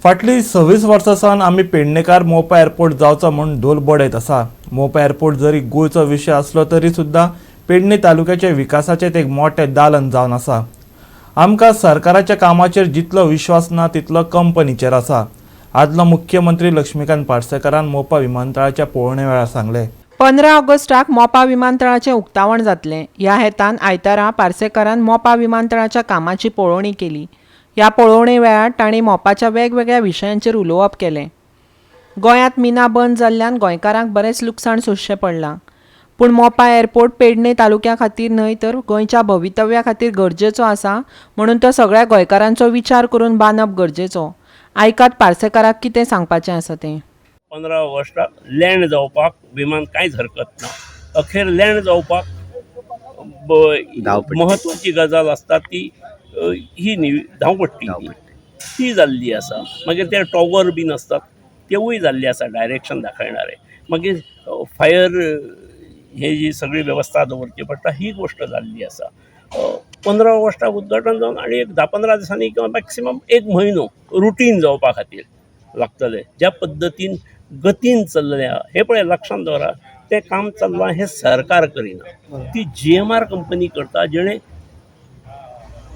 फाटलीं 26 वर्सां सावन आमी पेडणेकार मोपा एअरपोर्ट जावचो म्हूण धोल बडयत आसा. मोपा एअरपोर्ट जरी गोंयचो विशय आसलो तरी सुद्दां पेडणे तालुक्याच्या विकासाचें तें एक मोटें दालन जावन आसा. आमकां सरकाराच्या कामाचेर जितलो विश्वास ना तितलो कंपनीचेर आसा, आदलो मुख्यमंत्री लक्ष्मीकांत पार्सेकारान मोपा विमानतळाच्या पळोवणे वेळार सांगलें. 15 ऑगस्टाक मोपा विमानतळाचें उक्तावण जातलें. ह्या हेतान आयतारा पार्सेकारान मोपा विमानतळाच्या कामाची पळोवणी केली. ह्या पळोवणे वेळार तांणी मोपाच्या वेगवेगळ्या विशयांचेर उलोवप केलें. गोंयांत मिना बंद जाल्ल्यान गोंयकारांक बरेंच लुकसाण सोंसचें पडलां, पूण मोपा एअरपोर्ट पेडणे तालुक्या खातीर न्हय तर गोंयच्या भवितव्या खातीर गरजेचो आसा, म्हणून तो सगळ्या गोंयकारांचो विचार करून बांदप गरजेचो. आयकात पार्सेकाराक कितें सांगपाचें आसा तें. 15 ऑगस्टाक लँड जावपाक विमान कांयच हरकत ना. अखेर लँड जावपाक धांवपट्टी. म्हत्वाची गजाल आसता ती ही न्ही धांवपट्टी. धांवपट्टी. ती जाल्ली आसा. मागीर ते टॉवर बीन आसतात तेवूय जाल्ले आसा, डायरेक्शन दाखयणारे. मागीर फायर हे जी सगळी वेवस्था दवरची पडटा, ही गोश्ट जाल्ली आसा. 15 ऑगस्टाक उद्घाटन जावन आनी एक 10-15 दिसांनी किंवा मॅक्सिमम एक म्हयनो रुटीन जावपा खातीर लागतले. ज्या पद्दतीन गतीन चल्लें आहा, हें पळय, लक्षांत दवरा, तें काम चल्लां हें सरकार करिना, ती जीएमआर कंपनी करता, जेणे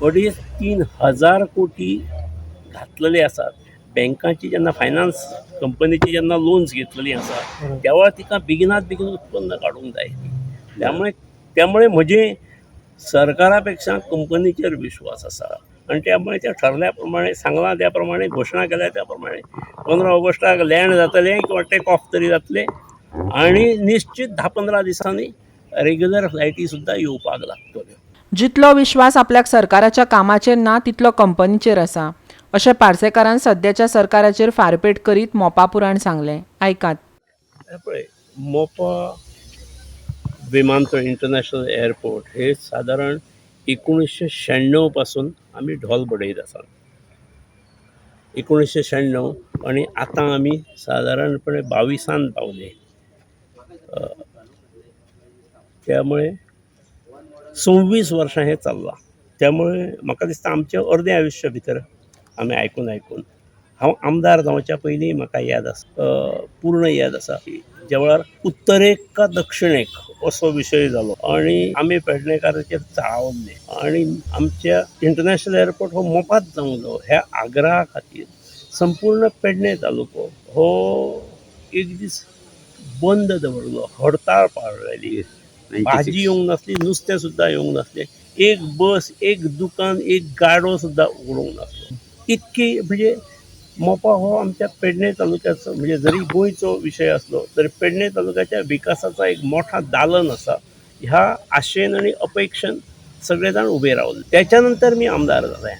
2.5-3 हजार कोटी घातलेले आसात. बँकांची जेन्ना, फायनान्स कंपनीची जेन्ना लोन्स घेतलेली आसा, त्या वेळार तिका बेगिनात बेगीन उत्पन्न काडूंक जाय. त्यामुळे त्यामुळे म्हजे सरकारा पेक्षा कंपनीचेर विश्वास आसा आनी त्यामुळे ते ठरल्या प्रमाणे, सांगलां त्या प्रमाणे, घोशणा केल्या त्या प्रमाणे 15 ऑगस्टाक लँड जातलें किंवा टेक ऑफ तरी जातलें आनी निश्चित 10-15 दिसांनी रेग्युलर फ्लायटी सुद्दां येवपाक लागतल्यो. जितलो विश्वास आपल्याक सरकाराच्या कामाचेर ना तितलो कंपनीचेर आसा, अशें पार्सेकारान सद्याच्या सरकाराचेर फारपेट करीत मोपा पुराण सांगलें. आयकात. हे पळय, मोपा विमानतळ, इंटरनॅशनल एअरपोर्ट हे सादारण 1996 पासून आमी ढोल बडयत आसात. 1996 आनी आतां आमी सादारणपणे 22न पावले. त्यामुळे 26 वर्सां हें चल्लां. त्यामुळे म्हाका दिसता आमचें अर्दें आयुश्य भितर आमी आयकून आयकून. हांव आमदार जावच्या पयलीं म्हाका याद आसा, पूर्ण याद आसा, ज्या वेळार उत्तरेक का दक्षिणेक असो विशय जालो आनी आमी पेडणेकाराचेर चाळवल्ले आनी आमच्या इंटरनॅशनल एअरपोर्ट हो मोपात जावंक जावो ह्या आग्रहा खातीर संपूर्ण पेडणे तालुको हो एक दीस बंद दवरलो, हडताळ पाळलेली. भाजी येवंक नासली, नुस्तें सुद्दां येवंक नासलें, एक बस, एक दुकान, एक गाडो सुद्दां उगडूंक नासलो. इतकी म्हणजे मोपा हो आमच्या पेडणे तालुक्याचो, म्हणजे जरी गोंयचो विशय आसलो तरी पेडणे तालुक्याच्या विकासाचा एक मोठा दालन आसा ह्या आशेन आनी अपेक्षेन सगळे जाण उबे रावले. त्याच्या नंतर मी आमदार जाले.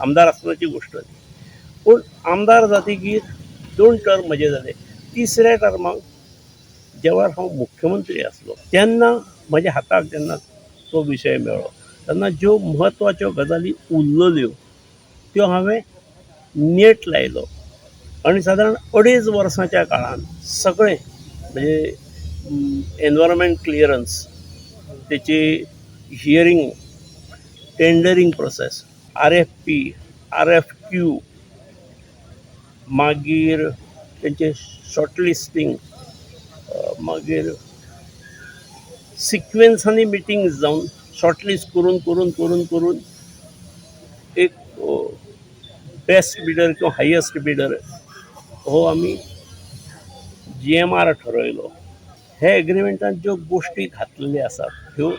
आमदार आसतनाची गोश्ट ती. पूण आमदार जातकीर दोन टर्म म्हजे जाले. तिसऱ्या टर्माक जेव्हा हांव मुख्यमंत्री आसलो तेन्ना म्हज्या हाताक जेन्ना तो विशय मेळ्ळो तेन्ना ज्यो म्हत्वाच्यो गजाली उरलेल्यो त्यो हांवें नेट लायलो आनी सादारण अडेज वर्सांच्या काळान सगळें, म्हणजे एनवायरमेंट क्लियरन्स, तेची hearing, tendering process, RFP, RFQ, मागीर तेंचे शॉर्टलिस्टींग, मागीर सिक्वेन्सांनी मिटींग्स जावन शॉर्टलिस्ट करून करून करून करून एक बेस्ट बिडर किंवा हायेस्ट बिडर हो आमी जीएमआर ठरयलो. हे एग्रीमेंटान ज्यो गोश्टी घातलेल्यो आसात ह्यो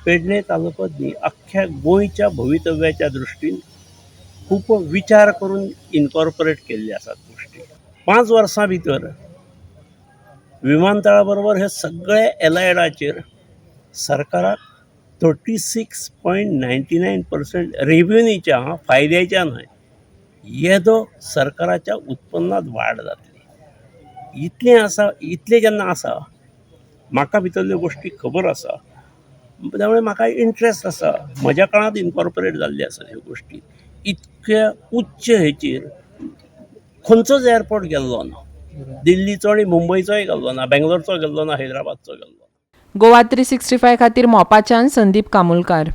पेडणे तालुकोच न्ही, अख्ख्या गोंयच्या भवितव्याच्या दृश्टीन खूब विचार करून इनकॉर्पोरेट केल्ले आसात गोश्टी. 5 वर्सां भितर विमानतळा बरोबर हे सगळे एलायडाचेर सरकाराक 36.99% रेव्हेन्यूच्या, हा, फायद्याच्या न्हय, येदो सरकाराच्या उत्पन्नात वाड जातली. इतलें आसा. इतलें जेन्ना आसा, म्हाका भितरल्यो गोश्टी खबर आसा, त्यामुळे म्हाका इंट्रस्ट आसा. म्हज्या काळांत इनकॉर्पोरेट जाल्ले आसा ह्यो गोश्टी. इतक्या उच्च हेचेर खंयचोच एअरपोर्ट गेल्लो ना. दिल्लीचो आनी मुंबयचोय गेल्लो ना, बेंगलोरचो गेल्लो ना, हैदराबादचो गेल्लो ना. गोवा 365 खातीर मोपाच्यान संदीप कामुलकार.